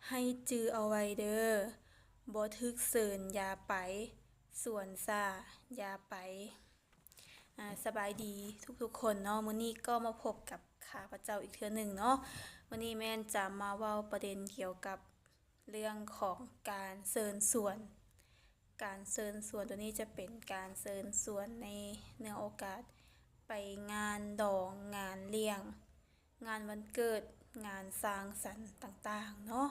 ໃຫ້ຈື່ເອົາໄວ້ເດີ, ບໍ່ຖືກເຊີນຢ່າໄປ, ສວນຊ້າຢ່າໄປ. ອາ ສະບາຍດີທຸກໆຄົນເນາະ, ມື້ນີ້ກໍມາພົບກັບຂ້າພະເຈົ້າອີກເທື່ອໜຶ່ງເນາະ. ມື້ນີ້ແມ່ນຈະມາເວົ້າປະເດັນກ່ຽວກັບເລື່ອງຂອງການເຊີນຊວນ. ການເຊີນຊວນໂຕນີ້ຈະເປັນການເຊີນຊວນໃນເນື່ອງໂອກາດໄປງານດອງ, ງານລ້ຽງ, ງານວັນເກີດ, ງານສັງສັນຕ່າງໆເນາະ,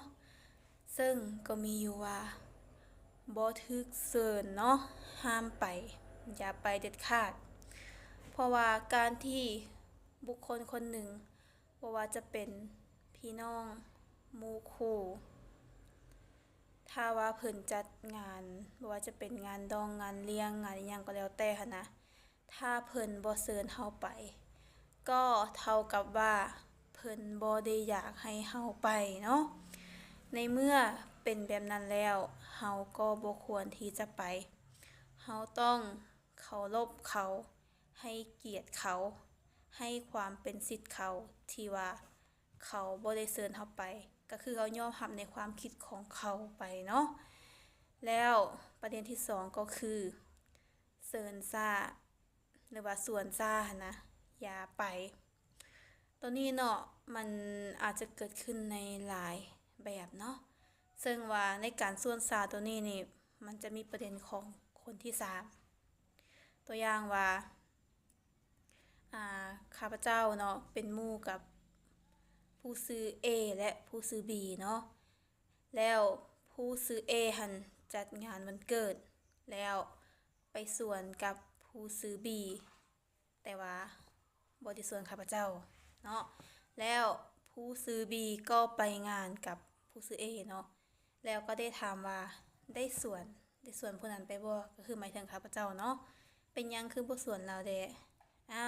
ເຊິ່ງກໍມີຢູ່ວ່າບໍ່ຖືກເຊີນເນາະ, ຫ້າມໄປ, ຢ່າໄປເດັດຂາດ. ເພາະວ່າການທີ່ບຸກຄົນຄົນໜຶ່ງ, ບໍ່ວ່າຈະເປັນພີ່ນ້ອງ, ໝູ່ຄູ່, ຖ້າວ່າເພິ່ນຈັດງານ, ບໍ່ວ່າຈະເປັນງານດອງ, ງານລ້ຽງ, ງານອີ່ຫຍັງກໍແລ້ວແຕ່ຫັ້ນນະ, ຖ້າເພິ່ນບໍ່ເຊີນເຮົາໄປ, ກໍເທົ່າກັບວ່າເພິ່ນບໍ່ໄດ້ຢາກໃຫ້ເຮົາໄປເນາະ. ໃນເມື່ອເປັນແບບນັ້ນແລ້ວ, ເຮົາກໍບໍ່ຄວນທີ່ຈະໄປ. ເຮົາຕ້ອງເຄົາລົບເຂົາ, ໃຫ້ກຽດເຂົາ, ໃຫ້ຄວາມເປັນສິດເຂົາ ທີ່ວ່າ ເຂົາບໍ່ໄດ້ເຊີນເຮົາໄປ, ກໍຄືເຮົາຍອມຮັບໃນຄວາມຄິດຂອງເຂົາໄປເນາະ. ແລ້ວປະເດັນທີສອງກໍຄື ເຊີນຊ້າ ຫຼືວ່າຊວນຊ້າຫັ້ນນະ, ຢ່າໄປ. ໂຕນີ້ເນາະ ມັນອາດຈະເກີດຂຶ້ນໃນຫຼາຍແບບເນາະ, ເຊິ່ງວ່າໃນການຊວນຊ້າໂຕນີ້ນີ້ ມັນຈະມີປະເດັນຂອງຄົນທີສາມ. ຕົວຢ່າງວ່າ ອາ ຂ້າພະເຈົ້າເນາະ ເປັນໝູ່ກັບຜູ້ຊື່ A ແລະ ຜູ້ຊື່ B ເນາະ, ແລ້ວຜູ້ຊື່ A ຫັ້ນຈັດງານວັນເກີດ ແລ້ວໄປຊວນກັບຜູ້ຊື່ B ແຕ່ວ່າບໍ່ໄດ້ຊວນຂ້າພະເຈົ້າເນາະ, ແລ້ວຜູ້ຊື່ B ກໍໄປງານກັບຜູ້ຊື່ A ເນາະ. ແລ້ວກໍໄດ້ຖາມວ່າ ໄດ້ຊວນ, ໄດ້ຊວນຜູ້ນັ້ນໄປບໍ່? ກໍຄືໝາຍເຖິງຂ້າພະເຈົ້າເນາະ, ເປັນຫຍັງຄືບໍ່ຊວນລາວແດ່? ອາ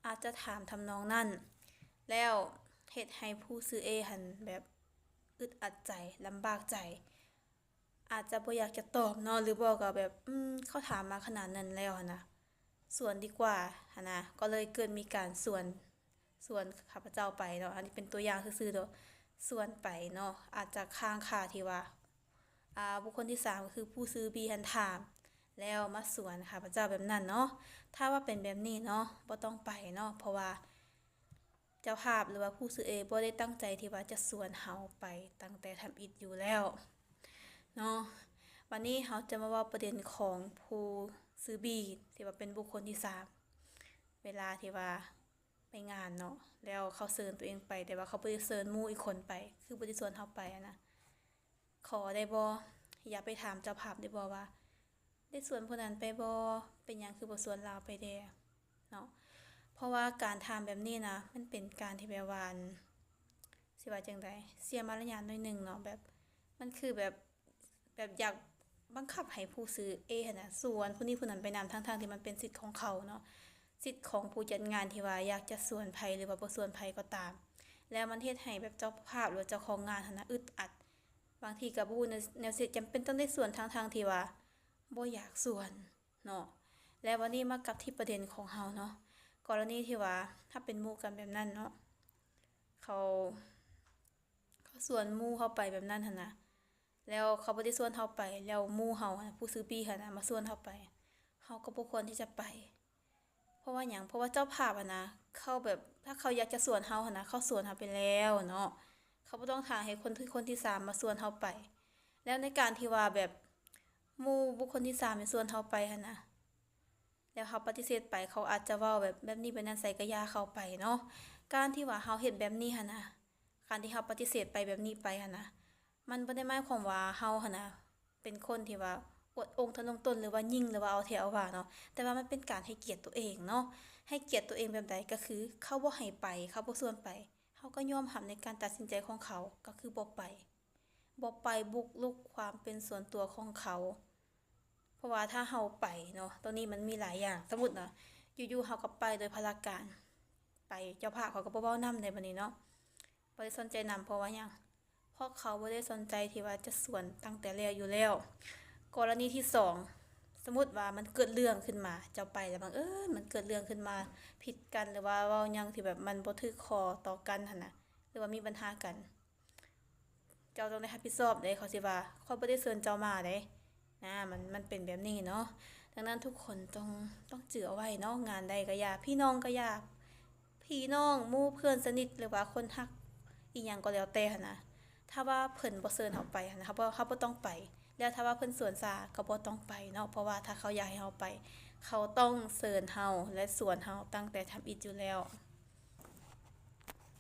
ອາດຈະຖາມທຳນອງນັ້ນ, ແລ້ວເຮັດໃຫ້ຜູ້ຊື່ A ຫັ້ນແບບອຶດອັດໃຈ, ລຳບາກໃຈ, ອາດຈະບໍ່ຢາກຈະຕອບເນາະ, ຫຼືບໍ່ກໍແບບ ອືມ ເຂົາຖາມມາຂະໜາດນັ້ນແລ້ວຫັ້ນນະ, ຊວນດີກວ່າຫັ້ນນະ, ກໍເລີຍເກີດມີການຊວນ ຊວນຂ້າພະເຈົ້າໄປເນາະ, ອັນນີ້ເປັນຕົວຢ່າງຊື່ໆເນາະ, ຊວນໄປເນາະ, ອາດຈະຄ້າງຄາທີ່ວ່າ ອາ ບຸກຄົນທີສາມ ກໍຄືຜູ້ຊື່ B ຫັ້ນຖາມ ແລ້ວມາຊວນຂ້າພະເຈົ້າແບບນັ້ນເນາະ. ຖ້າວ່າເປັນແບບນີ້ເນາະ ບໍ່ຕ້ອງໄປເນາະ, ເພາະວ່າເຈົ້າພາບ ຫຼືວ່າຜູ້ຊື່ A ບໍ່ໄດ້ຕັ້ງໃຈທີ່ວ່າຈະຊວນເຮົາໄປຕັ້ງແຕ່ທຳອິດຢູ່ແລ້ວເນາະ. ບັດນີ້ເຮົາຈະມາເວົ້າປະເດັນຂອງຜູ້ຊື່ B ທີ່ວ່າເປັນບຸກຄົນທີສາມ ເວລາທີ່ວ່າ ໄປງານເນາະ, ແລ້ວເຂົາເຊີນຕົວເອງໄປ ແຕ່ວ່າເຂົາບໍ່ໄດ້ເຊີນໝູ່ອີກຄົນໄປ, ຄືບໍ່ໄດ້ຊວນເຮົາໄປຫັ້ນນະ. ຂໍໄດ້ບໍ່? ຢ່າໄປຖາມເຈົ້າພາບໄດ້ບໍ່ວ່າ ໄດ້ຊວນຜູ້ນັ້ນໄປບໍ່? ເປັນຫຍັງຄືບໍ່ຊວນລາວໄປແດ່ເນາະ? ເພາະວ່າການຖາມແບບນີ້ນະ ມັນເປັນການທີ່ແບບວ່າ ອັນ ຊິວ່າຈັ່ງໃດ? ເສຍມາລະຍາດໜ້ອຍໜຶ່ງເນາະ, ແບບ ມັນຄືແບບ ແບບຢາກບັງຄັບໃຫ້ຜູ້ຊື່ A ຫັ້ນນະ ຊວນຜູ້ນີ້ຜູ້ນັ້ນໄປນຳ, ທັງໆທີ່ມັນເປັນສິດຂອງເຂົາເນາະ, ສິດຂອງຜູ້ຈັດງານທີ່ວ່າຢາກຈະຊວນໃຜ ຫຼືວ່າບໍ່ຊວນໃຜກໍຕາມ. ແລ້ວມັນເຮັດໃຫ້ແບບເຈົ້າພາບ ຫຼືວ່າເຈົ້າຂອງງານຫັ້ນນະ ອຶດອັດ, ບາງທີກໍບໍ່ຮູ້ແນວ ແນວຊິເຮັດ, ຈຳເປັນຕ້ອງໄດ້ຊວນ ທັງໆທີ່ວ່າບໍ່ຢາກຊວນເນາະ. ແລ້ວບັດນີ້ມາກັບທີ່ປະເດັນຂອງເຮົາເນາະ, ກໍລະນີທີ່ວ່າ ຖ້າເປັນໝູ່ກັນແບບນັ້ນເນາະ, ເຂົາ ເຂົາຊວນໝູ່ເຮົາໄປແບບນັ້ນຫັ້ນນະ, ແລ້ວເຂົາບໍ່ໄດ້ຊວນເຮົາໄປ, ແລ້ວໝູ່ເຮົາຫັ້ນນະ ຜູ້ຊື່ B ຫັ້ນນະ ມາຊວນເຮົາໄປ, ເຮົາກໍບໍ່ຄວນທີ່ຈະໄປ. ເພາະວ່າຫຍັງ? ເພາະວ່າເຈົ້າພາບຫັ້ນນະ ເຂົາແບບ ຖ້າເຂົາຢາກຈະຊວນເຮົາຫັ້ນນະ ເຂົາຊວນເຮົາໄປແລ້ວເນາະ, ເຂົາບໍ່ຕ້ອງຖ້າໃຫ້ຄົນ ຄົນທີສາມມາຊວນເຮົາໄປ. ແລ້ວໃນການທີ່ວ່າແບບ ໝູ່ບຸກຄົນທີສາມມາຊວນເຮົາໄປຫັ້ນນະ ແລ້ວເຮົາປະຕິເສດໄປ, ເຂົາອາດຈະເວົ້າແບບ ແບບນີ້ແບບນັ້ນໃສ່ ກໍຢ່າເຂົ້າໄປເນາະ. ການທີ່ວ່າເຮົາເຮັດແບບນີ້ຫັ້ນນະ, ການທີ່ເຮົາປະຕິເສດໄປແບບນີ້ໄປຫັ້ນນະ, ມັນບໍ່ໄດ້ໝາຍຄວາມວ່າເຮົາຫັ້ນນະ ເປັນຄົນທີ່ວ່າອວດອົ່ງທະນົງຕົນ ຫຼືວ່າຍິ່ງ ຫຼືວ່າເອົາແທ້ເອົາວ່າເນາະ, ແຕ່ວ່າມັນເປັນການໃຫ້ກຽດຕົວເອງເນາະ. ໃຫ້ກຽດຕົວເອງແບບໃດ? ກໍຄືເຂົາບໍ່ໃຫ້ໄປ, ເຂົາບໍ່ຊວນໄປ, ເຮົາກໍຍອມຮັບໃນການຕັດສິນໃຈຂອງເຂົາ, ກໍຄືບໍ່ໄປ. ບໍ່ໄປບຸກລຸກຄວາມເປັນສ່ວນຕົວຂອງເຂົາ. ເພາະວ່າຖ້າເຮົາໄປເນາະ, ໂຕນີ້ມັນມີຫຼາຍຢ່າງ. ສົມມຸດເນາະ, ຢູ່ໆເຮົາກໍໄປໂດຍພະລາການ, ໄປ ເຈົ້າພາບເຂົາກໍບໍ່ເວົ້ານຳໃດ໋ບັດນີ້ເນາະ, ບໍ່ໄດ້ສົນໃຈນຳ. ເພາະວ່າຫຍັງ? ເພາະເຂົາບໍ່ໄດ້ສົນໃຈທີ່ວ່າຈະຊວນຕັ້ງແຕ່ແລກຢູ່ແລ້ວ. ກໍລະນີທີສອງ, ສົມມຸດວ່າມັນເກີດເລື່ອງຂຶ້ນມາ, ເຈົ້າໄປແລ້ວບັງເອີນມັນເກີດເລື່ອງຂຶ້ນມາ, ຜິດກັນ ຫຼືວ່າເວົ້າຫຍັງທີ່ແບບມັນບໍ່ຖືກຂໍ້ຕໍ່ກັນຫັ້ນນະ, ຫຼືວ່າມີບັນຫາກັນ. ເຈົ້າຕ້ອງໄດ້ຮັບຜິດຊອບເດ້ ເຂົາຊິວ່າ ຂ້ອຍບໍ່ໄດ້ເຊີນເຈົ້າມາເດ້ ນະ ມັນ ມັນເປັນແບບນີ້ເນາະ. ດັ່ງນັ້ນທຸກຄົນຕ້ອງ ຕ້ອງຈື່ເອົາໄວ້ເນາະ ງານໃດກໍຢ່າ ພີ່ນ້ອງກໍຢ່າ ພີ່ນ້ອງ ໝູ່ເພື່ອນສະໜິດ ຫຼືວ່າຄົນຮັກ ອີ່ຫຍັງກໍແລ້ວແຕ່ຫັ້ນນະ ຖ້າວ່າເພິ່ນບໍ່ເຊີນເຮົາໄປຫັ້ນນະ ເຮົາບໍ່ ເຮົາບໍ່ຕ້ອງໄປ ແລ້ວຖ້າວ່າເພິ່ນຊວນຊາກໍບໍ່ຕ້ອງໄປເນາະ ເພາະວ່າຖ້າເຂົາຢາກໃຫ້ເຮົາໄປ ເຂົາຕ້ອງເຊີນເຮົາ ແລະ ຊວນເຮົາຕັ້ງແຕ່ທຳອິດຢູ່ແລ້ວ.